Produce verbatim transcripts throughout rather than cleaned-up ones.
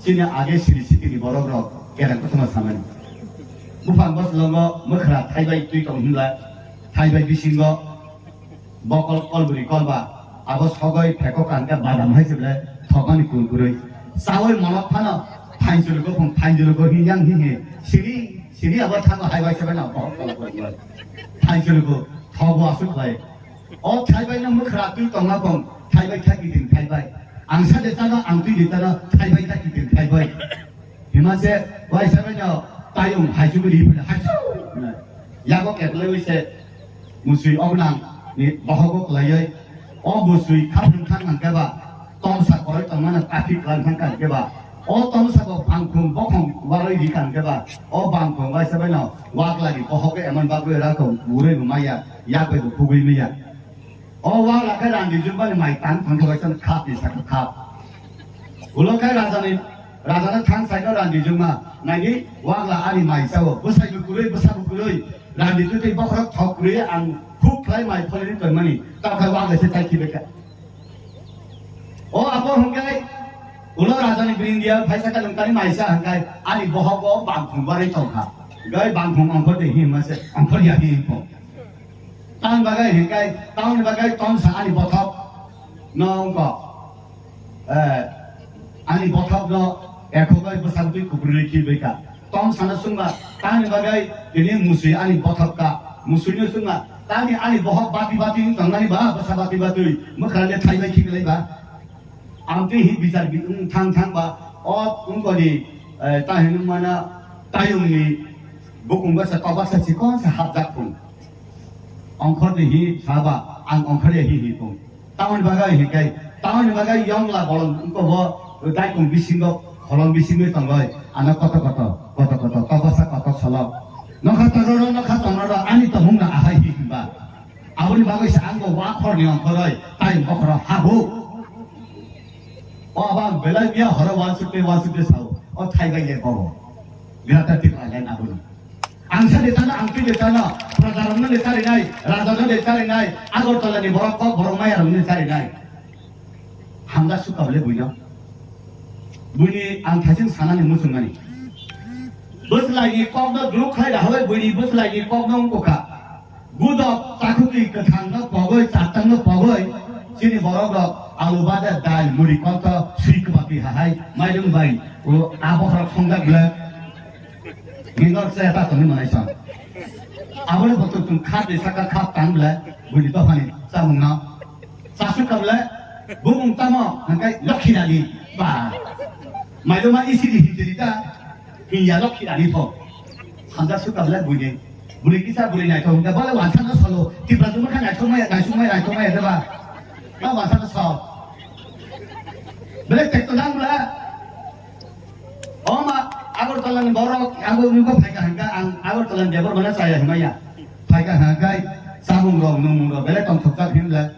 Chini age siri sitini borok rok kereng kothoma samani. Buphang bwswlwngo mwkhra thaibai twi tong hwnla, thaibai bisingo bokol kolbri kolba abo sogoi pheko kangkhe badam hai se ble thokmani kurkurwi. Chaui monok phano thainchwlwgo phung thainchwlwgo hi yang hi hi siri siri abo thango hai bai se bai no bokol kolbri thainchwlwgo thogo aswk khlai. O thaibai no mwkhra twi tongma bong thaibai thai kiting thaibai. Ang sa de chano ang twi de chano thaibai thai kiting thaibai. Hima se waisa bai no tayung haisu ri phai haisu. Yago keplai wi se musui ognang ni bohogo khlaioi. O musui khapung thang nang keba tomsa koroi tongmano kathi klan thang kan keba. O tomsa bo bangkhung bokhong waroi ri kan keba. O bangkhung waisa bai no waklagi bohogo emon bagwi rakong uroi bo maya. Yak bai bo khugui miya. O wala khe randi jumani mai tang thang thang khap ni sakha khap. Ulo khe rajani rajana thang saikha randi juma nani wagla ani mai sao bwsai bu kurui bwsa bu kurui randi tu tei bokhorok thok kurui ang khuk khlai mai pholini toimani ta kha wagla se tai khibe kha. O abo hwnkhe ulo rajani brindia phaisa kha nungkani maisa hwnkhe ani bohogo bangkhung barwi tongkha. Gai bangkhung ongkhor de himma se ongkhor ya him po. Tamni bagwi hwnkhe, tamni bagwi tomsa ani bothop no wngkha. Eh, ani bothop no ekhogwi bwsakgwi kuprwi khibai kha. Tomsa no swngma, tamni bagwi tini musui ani bothop kha. Musui no swngma, tamni ani bohok bati bati wng tongnani ba, bwsa bati bati, mwkhra le thaibai khiklai ba. Amtwi hi bichar bi wng thang thang ba, o wngkha ni, eh, ta hinwi mana tayung ni bukung basa kok basa chikon sa hapjak thung. Ongkhor de hi saba, ang ongkhor ya hi hi tong. Tamoni bagai hi kai, tamoni bagai yong la bolong ko bo dai kong bisingo, holong bisingo tong bai, ano koto koto, koto koto, to basa koto solo. Nokha to ro ro, nokha to ro ro, ani to mung na ahai hi hi ba. Aboni bagwi sa ang bo wa khor ni ongkhor oi, tai ongkhor ha bo. O abang belai miya horo wansuk te wansuk te sao, o thai bai ye bo. Greater Tipraland aboni. Ang sa de tano, ang twi de tano, praja rok no de chari nai, raja no de chari nai, Agartala ni borok kok borok maya rok no de chari nai. Hamda sukab le buino. Buini ang thaiching sanani muchungmani. Bwslai ni kok no druk khai raha bai buini bwslai ni kok no wngkha. Budok chakhuti kwthang no pogoi, chatang no pogoi, chini borok rok alu baja dal muri kok to sui kwbati hahai, maidung bai, o abohrok songjak ble. Ningor se ta tongwi manai sa. Aboni bothor chwng kha de saka kha tang ble, buini dophani chamung no. Chasu kable, bumung tamo, hingkai lokhi nani, ba. Mailoma isiri hintiri ta, hinya lokhi nani tho. Hamjak su kable buini. Buri kisa buri naithok, hingka bale wansa no solo, tipra jumur kha naithok maya, naisuk maya, naithok maya, deba. Ma wansa no so. Bele tek to nang bla. O ma, Agartala ni borok, abo ni bo phaika hingka, ang Agartala ni debor mana chaya himaya. Phaika hingkai, samung rok, numung rok, bele tongthok jak himla.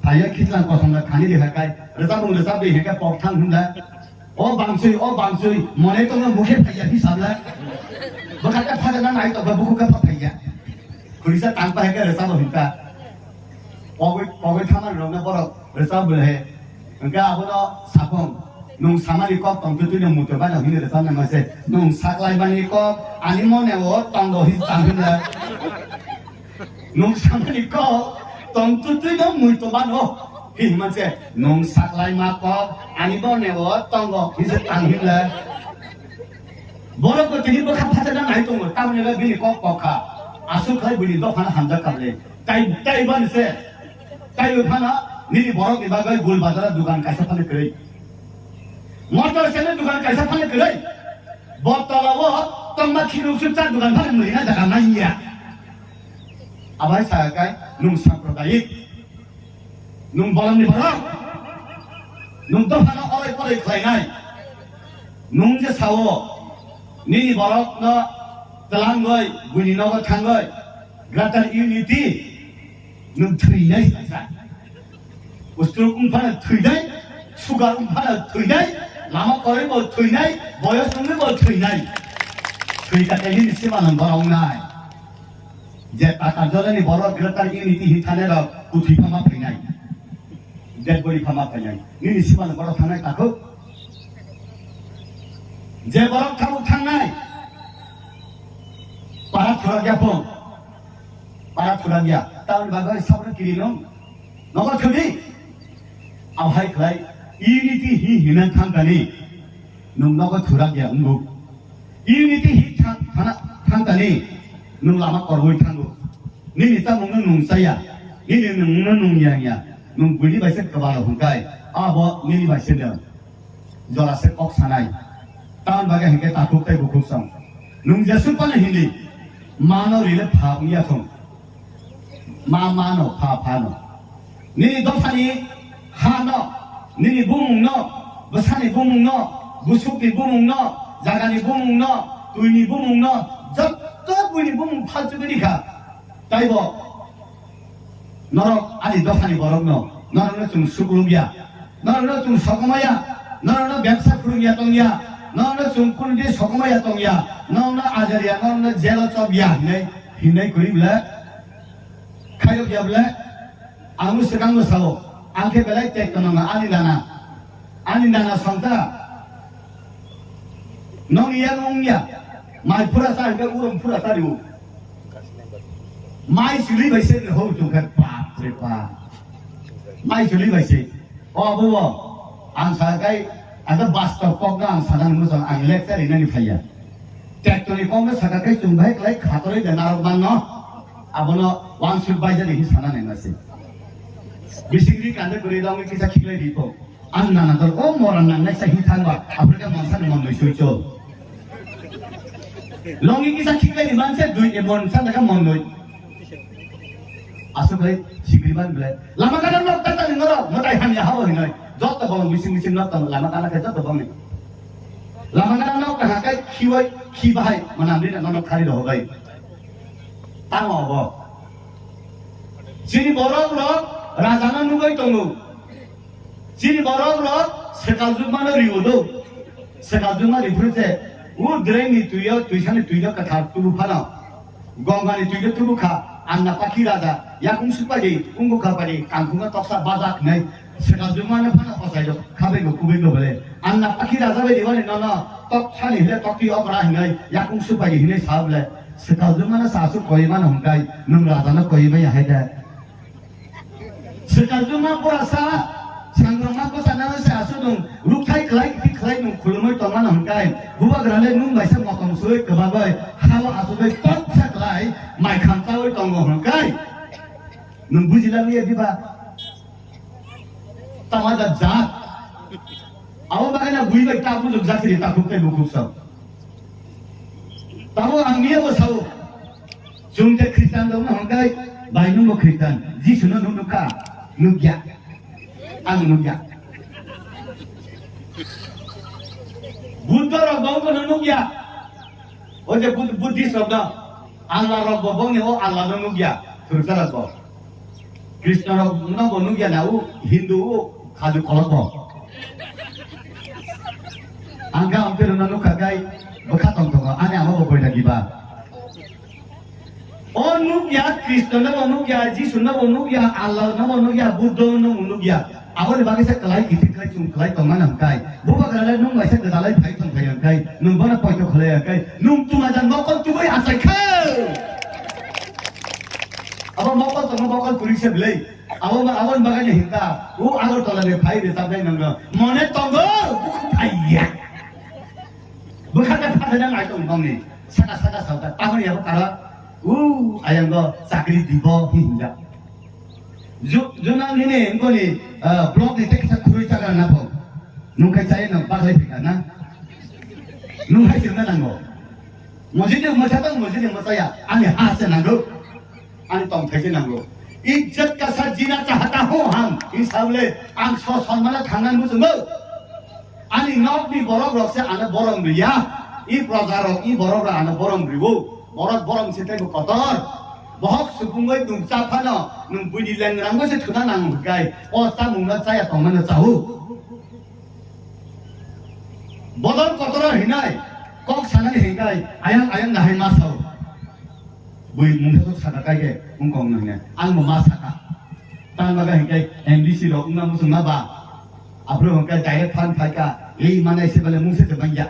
Phaiya khichlang kosong na thani de hai kai. Rwchapmung rwchap de hai kai pok thang hwnla. O bangsui, o bangsui, mone tongno mukhe phaiya hisab la. Bwkha khe phajakna nai tokba bukhuk khe phaiya. Khurisa tang pa hai kai rwchapmung hwnka. Pogwi, pogwi thamani rokno borok rwchap bwle he. Hwnka abono saphung. Nwng samani kok tongtwtwino muitu baino hwnwi rwchapnai mase. Nwng saklaimani kok ani mone o tongo hwnwi tang hwnla. Nwng samani kok tongtwtwino muitu bano. Hwnwi mase nwng saklaima kok ani mone o tongo hwnwi se tang hwnla. Borok bo tini bwkha phajakna nai tongo, tamoni hwnba bini kok kok kha. Aswk khlai buini dophano hamjak kha le. Tai, tai bani se, tai phano nini borokni bagwi Gul Bazar o dukan kaisa phano kwrwi. Motor sale dukan kaisa phano kwrwi. Bo tola o tongma khiruk suk cha dukan phano mwrwina jaga manya. Abai sa kai nwng sampradayik. Nwng bolongni borok. Nwng dophano oroi poroi khlainai. Nwng je sao, nini borokno twlangwi, buini nogo thangwi, greater unity, nwng thwinai saisa. Stroke wngphano thwinai, sugar wngphano thwinai, lama koroi bo thwinai, boyos wngwi bo thwinai. Thwi kate nini simanw borok wngnai. Je taka jolani borok greater unity hin thane rok kuthwi phama phainai. Dead body phama phainai. Nini simanw borok thangnai takhuk. Je borok tabuk thangnai, para thurak ya phung, para thurak ya. Tamoni bagwi sabno kiri nung, nogo thudi. Abohai khlai unity hi hinang thangkani, nung nogo thurak ya wngo. Unity hi thang-, thana-, thangkani, nung lama korwi thango. Nini tamungno nung chaya, nini nungno nung yang ya, nung buini bai se kwbalo hwnkai, abo nini bai se nung. Jora se kok sanai. Tamoni bagwi hinkhe takhuk tei bukhuk song. Nung jesuk phano hindi, mano rile pha wngya thung. Ma mano, pha phano. Nini dophani hano, nini bumungno, bwsani bumungno, busukni bumungno, jagani bumungno, twini bumungno, jotto buini bumung phalchugwi rikha. Taibo norok ani dophani borokno, norokno chwng sukluk ya, norokno chwng sokomaya, norokno bebsa phwrwngya tongya, norokno chwng kunudi sokomaya tongya, norokno ajarya, norokno jelo chobya hinwi, hinwi kwrwi ble, khairokya ble, ang swkangno sao, ang khe belai tekto nangna ani nana. Ani nana songta. Nong iya nong ya. Mai phura sa hingke urom phura sa riu. Mai suli bai se ho tu khe bap re bap. Mai suli bai se. O abo bo. Ang sa kai ada bastop kok na ang sana nung ang lecture ina ni phaya. Tekto ni kok na saka kai chung bai klai khatoroi de narok man no. Abono wangsuk bai jadi hi sana nai masi. Bising ri kande kuri dong kisa khiklai di kok. Ang nana dol o moran nangnai sa hi thangba, Africa monsa ni mondoi sui cho. Longi kisa khiklai ni manse dui e monsa daga mondoi. Asuk lai sikri ban bele. Lama kana nok tata ni ngoro, matai hamya habo hinoi. Jotto bong bising bising nok tang lama kana ke jotto bong ni. Lama kana nok tang kai khiwai, khi bahai, manam ni nok khari do bai. Tamo bo. Chini borok rok raja no nugoi tongo. Chini borok rok swkal jukmano riwo do. Swkal jukma riphuru se, u drain ni twi o, twisani twi o kwthar tubu phano. Gongani twi o tubu kha, anna pakhi raja, yakung supadi, ungu khapadi, kangkhunga toksa bajak hinai. Swkal jukmano phano ochai do, khabai go, kubai go bole. Anna pakhi raja bai diwani nono, toksani hile tokti okra hinai, yakung supadi hinai sa bole. Swkal jukmano sa su koi mano hwnkai, nung raja no koi maya hai de. Swkal juma borasa, sangrongma bwsana se aswk nwng rukthai khlai, kiti khlai nwng khulumui tongmano hwnkai, bubagrale nwng bai se motom sui kwbagwi, hao asugwi toksa khlai, mai khamchaui tongo hwnkai. Nwng bujila liya diba? Tama jat jat. Abo bagwi na bui bai ta bujukjak siri ta khuk tei bukhuk sa. Tamo ang niya bo sao. Chwng tei Khristan dongma hwnkai, bai nwngbo Khristan. Jisu no nuk nukha, nukya. Ang nukya. Buddha rok bo no nukya. O je Bud-, Buddhist rok no. Allah rok bo bongni o Allah no nukya. Khursa rok bo. Krishna rok no bo nukya na u Hindu u khaju kolok bo. Ang kha ang pero no nukha kai bwkha tong tongo. Ani amo bo boina giba. O nukya, Krishna no bo nukya, Jisu no bo nukya, Allah no bo nukya, Buddha no bo nukya. Aboni bagwi se kwlai kithi kwlai chwng kwlai tongmani hwnkai. Bubagrale nwng bai se gwdalai phai tong phai hwnkai. Nwng bono poito khwlai hwnkai. Nwng tuma jang mokol tubui achai kha. Abo mokol tongma mokol kwrwi se belai. Abo ba, aboni bagwi hinka. O Agartala ni phai de tabnai nwng no. Mone tongo, bukhuk phai ya. Bwkha khe phasaina nai tong tongni. Saka saka sauta. Tamoni abo kara. U, ayang go chakri dibo hi hinjak. Ju-, juna nini ngoni, ah, block ni teksa khurui chakra na pho. Nung khai chai no baklai phika na. Nung hai sirna nango. Mojini mocha tong mojini mocha ya. Ani ha se nango. Ani tong thai se nango. Ijjat ka sa jina chahta hu ham. Isable ang so sonmana thangna muchungo. Ani nokni borok rok se ano borom riya. I proja rok, i borok rok ano borom riwo. Borok borom se tei bo kotor. Bohok supungoi nung cha phano, nung buini lengrangbo se thuna nang hwnkhe, o chamungno chaya tongmano chao. Bodol kotoro hinai, kok sanani hinkai, ayang ayang nahai ma sao. Bui mungsa sok saka kai ke, wngkong no hinai, ang bo ma saka. Tang baga hinkai, M D C rok wngna muchung na ba. Aphuru hinkai direct phan phaika, ei manai se bale mungsa se bangya.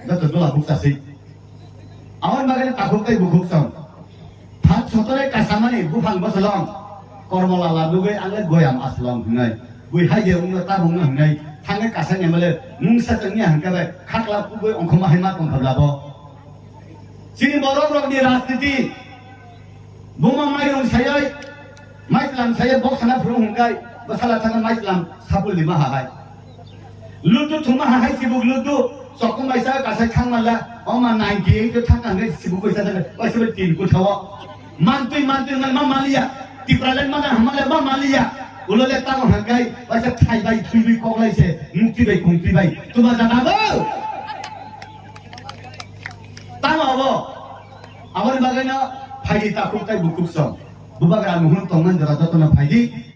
Joto dola bukcha si. Amon bagani takhuk tai bukhuk song. Phat sotore kasamani buphang bosolong. Kormo lala lugui angle goyam aslong hinai. Bui hai de ungno ta bungno hinai. Thangai kasani amale mungsa chengni hangkabai khakla kubui ongkhoma hai ma tongkha blabo. Chini borok rokni rajniti buma mairung sayoi, maislam sayoi bok sana phuru hungkai, bwsala thangna maislam sapul lima hahai. Lutu thuma hahai sibuk lutu, sokung maisa kasai thangmala, oma ninety eight thangka hingke sibuk kaisa thangka, kaisa tin kuthao. Mantui mantui ma maliya, Tipraland mana hamale ma maliya. Ulole tamo hangkai, kaisa thai bai thui bai koklai se, mukti bai kungti bai. Tuma jana bo. Tamo abo. Aboni bagwi no phaidi takhuk tai bukhuk song. Bubagra muhun tongmani jora jotono phaidi.